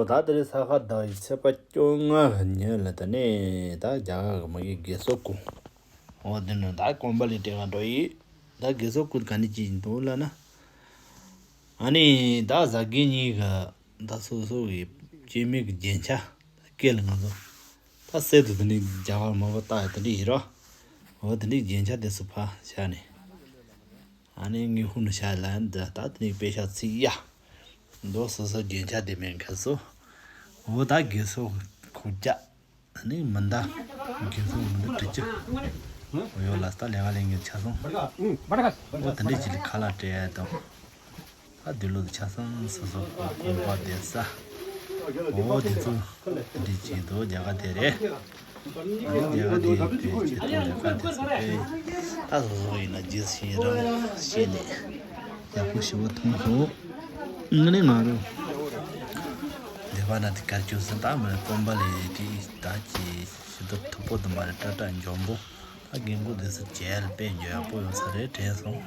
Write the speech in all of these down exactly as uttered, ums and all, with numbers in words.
ད་དེ་རིང་ས་ཁ་ཟླ་བའི་ཚེས་པ་བཅོ་ལྔ་གི་ཉིན་ལ་ད་ནི་ད་རྒྱ་གར་གི་མ་གི་དགེ་ཚུལ་ཁོང་། འོ་དེ་ནི་ད་དགོན་པ་ལ་བྲེལ་བ་འགྲོ་ཡི། ད་དགེ་ཚུལ་ཁོང་ག་ནས་ཅིག་འདུག་ལབ་ན། ཨ་ནི་ད་གཟའ་རྒན་གཉིས་གི་ད་སོ་སོ་གི་སྐྱེ་དམན་གི་རྒྱན་ཆ་སྐེ་ལ་ང་ཚོ་ད་གསེར་དུ་དེ་ནི་རྒྱ་གར་མ་བ་ད་དེ་འདྲ་ཡིན་རོ། འོ་དེ་འདྲའི་རྒྱན་ཆ་དེ་ཚོ་ཕར་བཞག་ནས། ཨ་ནི་ངའི་ཧུ་ནུ་ཤ་ལ་འདི་ད་དེ་ནི་དཔེ་ཤ་ཚིག་ཡ། མདོ་སོ་སོ་རྒྱན་ཆ་དེ་མེད་མཁན་སོ། འོ་ད་དགེ་ཚུལ་ཁོང་ཅག་ཨ་ནི་མི་འདའ། དགེ་ཚུལ་མི་འདའ་དྲི་ཅི། འོ་ཡོ་ལ་ད་ལས་ཀ་ལས་ངན་ཆ་སོང་། འོ་དེ་འདྲའི་ཅི་ལ་ཁ་ལག་སྤྲད་ཡ་དང་། ད་འདི་ལོ་དུ་ཆ་ཚང་སོ་སོ་གོམ་པ་བསྡད་ས། འོ་དེ་ཚོ་འདི་བྱེད་དོ་རྒྱ་གར་དེ་རེད། ཨ་ནི་རྒྱ་གར་དེ་དེ་བྱེད་དོ་རྒྱ་གར་དེ་ཚོ་དེ་ད་སོ་སོ་ཡིན་ན་རྗེས་ཤིང་རང་ཤེས་ནས་ཡག་པོ་ཞེ་པོ་མཐོང་སོང་། ཨ་ནི་ང་རང་སྡེ་པ་ན་དེ་གར་སྐྱོད་ཟིན་ད་མ་རེད། དཀོན་པ་ལས་དེ་ད་ཀྱི་ཞུ་དོ་མཐུ་པོ་དུ་མ་རེད། ཏྲ་ཏྲ་འཇོན་པོ། ད་རྒན་གོག་དེ་ཚོ་མཇལ་དཔེ་འཇོན་ཡག་པོ་ཡོད་ས་རེད་དྲན་སོང་།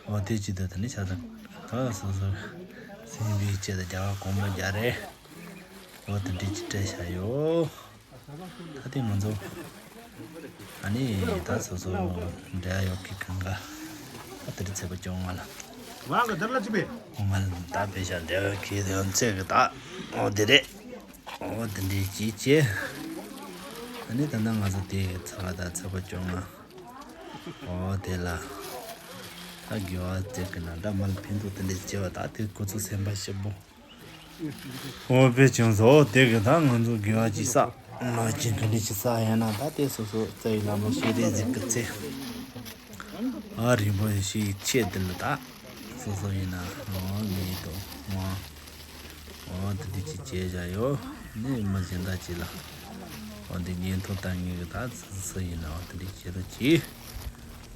འོ་དེ་ཅི་ད་དེ་ནི་ཆ་ཚང་ད་སོ་སོ་སེམས་པའི་ཆེད་དུ་རྒྱ་གར་གོང་མ་རྒྱ་རེད། འོ་དེ་འདྲ་ཅི་སྤྲད་བཞག་ཡོད། ད་དེ་ང་ཚོ་ཨ་ནི་ད་སོ་སོ་འབྲེལ་ཡོད་ཀི་གང་ག་ད་དེ་རིང་ཚེས་པ་བཅོ་ལྔ་ལ། ང་གི་དེར་ལ་ཅི་བས། ང་ལ་ད་དཔེ་ཆ་འབྲེལ་ཡོད་ཀི་དེ་ཡང་ཚེས་གི་ད་འོ་དེ་རེད། འོ་དེ་འདྲའི་ཅིག་བྱས། ཨ་ནི་ད་ལྟ་ང་ཚོ་དེ་ཚ་བ་དང་ཚ་བ་བཅོ་ལྔ། འོ་དེ་ལ། ད་དགེ་བ་བརྩེགས་ཀྱི་ན་འདྲ་མ་ལ་ཕན་ཐོགས་དེ་འདྲའི་བྱས་པ་ད་དེ་ཁོ་ཚོ་སེམས་པ་སྐྱིད་པོ། འོ་དཔེ་བྱུང་སོ་དེ་གི་ད་ང་ཚོ་དགེ་བ་ཅིག་བསགས་ལོ་ཅིག་དེ་འདྲའི་ཅིག་བསགས་ཡིན་ན་ད་དེ་སོ་སོ་རྩ་བའི་བླ་མ་ཤེས་རིག་གཟིགས་ཀྱི་ཚེ། ཨ་རིང་པོ་ཞིག་ཆེད་དུ་ལ་ད། སོ་སོ་ཡིན་ན་འོ་ངེས་དང་འོ། འོ་དེ་འདྲ་ཅིག་བྱས་བཞག་ཡོད། ནི་མི་གཞན་དག་ཅིག་ལ། འོ་འདི་ཉན་ཐོས་ལྟ་ངེས་ཀྱི་ད་སུ་ཡིན་ན་འོ་དེ་འདྲ་བྱེད་རོགས་གྱིས།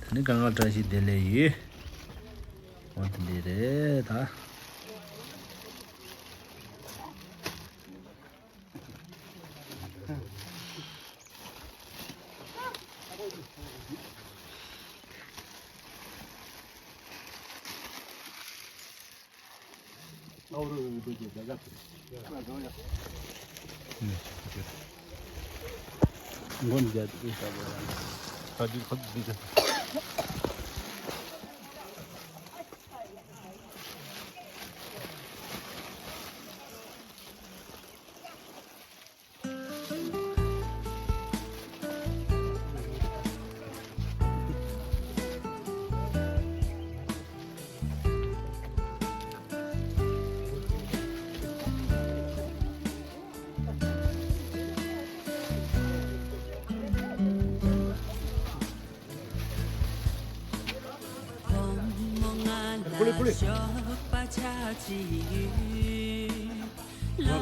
ད་ནི་གང་ག་བཀྲ་ཤིས་བདེ་ལེགས་ཡོད། འོ་དེ་འདྲ་རེད་ད། ལོ་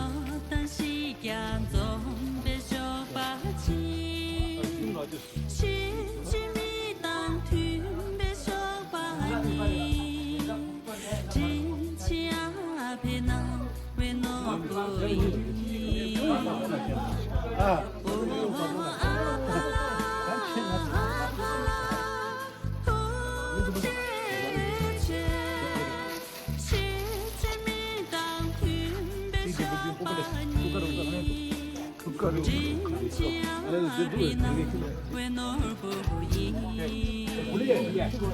དང་ཞིག་ཀྱང་འཛོམས་པའི་ཞོགས་པ་ཆེ། ཕྱི་ཕྱི་མི་དང་མཐུན་པའི་ཞོགས་པ་ཉིད། དྲིན་ཆེ་ཨ་ཕའི་གནང་བའི་ནོར་བུ་ཡིན། ཨོ་ཨ་ཕ་ཨ་ཕ་ལ་ཐུགས་རྗེ་ཆེ། ཕྱི་ཕྱི་མི་དང་མཐུན་པའི་ཞོགས་པ་ཉིད། དྲིན་ཆེ་ཨ་ཕའི་གནང་བའི་ནོར་བུ་ཡིན། བུ་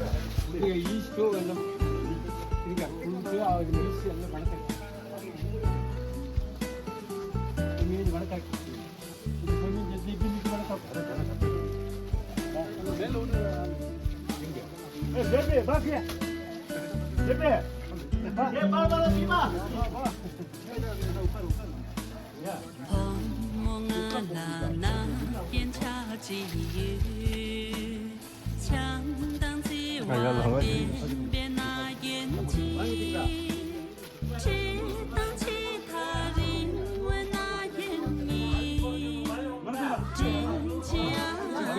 མོ་ང་ལ་ན་རྒྱན་ཆ་ཅིག་ཡོད། བྱམས་དང་བརྩེ་བ་ལྡན་པའི་ན་རྒྱན་ཅིག་ཁྲིད་དང་ཕྱི་ཐག་རིང་བའི་ན་རྒྱན་ཉིད། དྲིན་ཆེ་ཨ་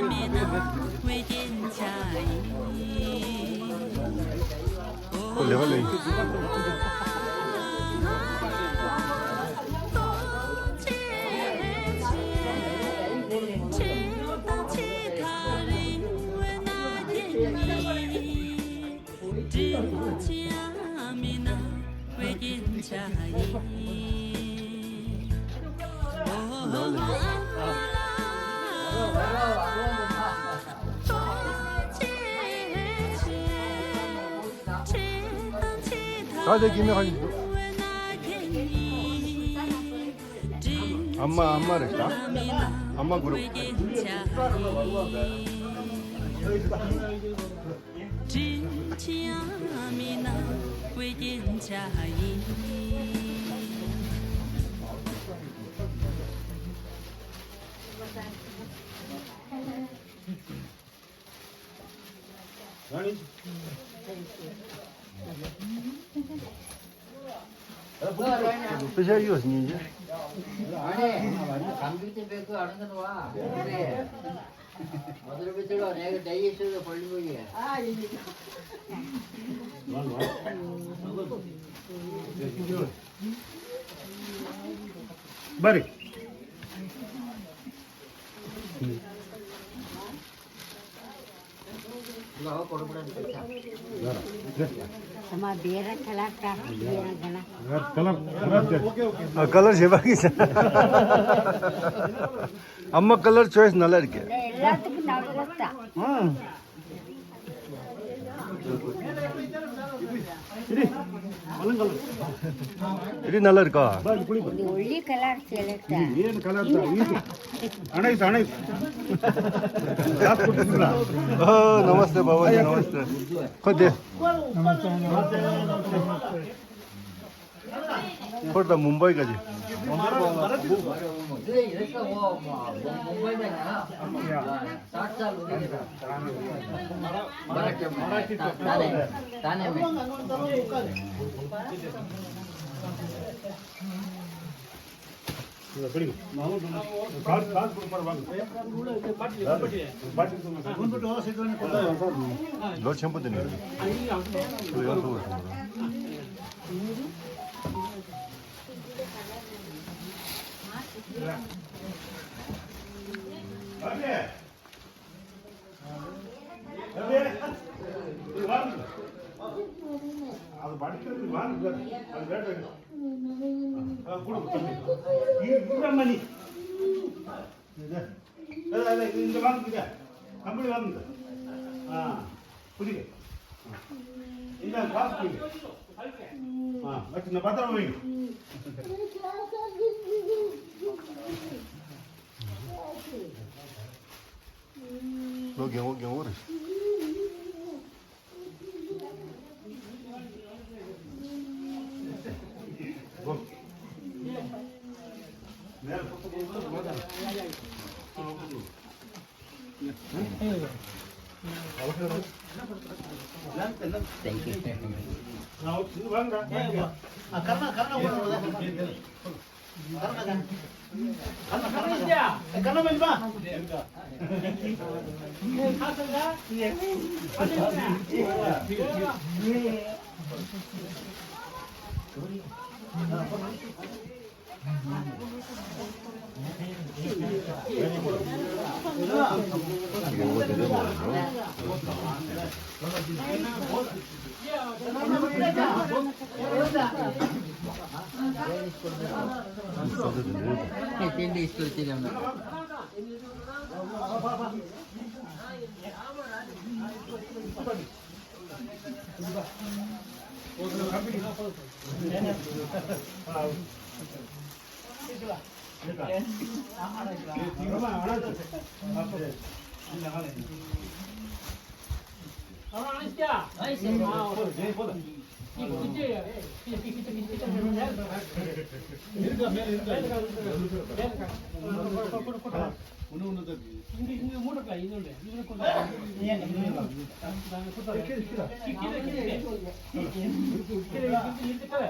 མའི་གནང་བའི་རྒྱན་ཆ་ཡིན། ཁོ་ལེ་བ་ལེ། དྲིན་ཆེ་ཨ་མའི་གནང་བའི་རྒྱན་ཆ་ཡིན། ད་དེ་གི་མི་ཧ་ཡིན་འདུག་ཨ་མ་ཨ་མ་རེད་ད། ཨ་མ་གུ་རུ། དྲིན་ཅི་ཡང་མིན་ན་བོད་ཀྱི་འཇའ་ཡིན། Bari. Color, color. ཨ། color ཞེས་པ་གི་ཨ་མ་color choice ནལ་རེད་ཀྱི། རི་ནལ་རེད་ཀ། ལི་color ཅེས་ལེགས་ད། ཨ། नमस्ते बाबा जी, नमस्ते। ཁོ་དེ། ཁོ་ད་མུམ་བྷའི་ག་ཅི། मुंबई में ना, साठ साल हो गए। मराठी में, ताने, ताने में। ལོ་ཆེན་པོ་དེ་ནས་ཡོད་ཡོད་ཐུག இந்த வாங்க. ஆ, புரியுது. இந்த காசு புரியுது. ஆ, வச்சு நான் பத்திரமா வை. ལོ་རྒན་པོ་རྒན་པོ་རེད། Thank you.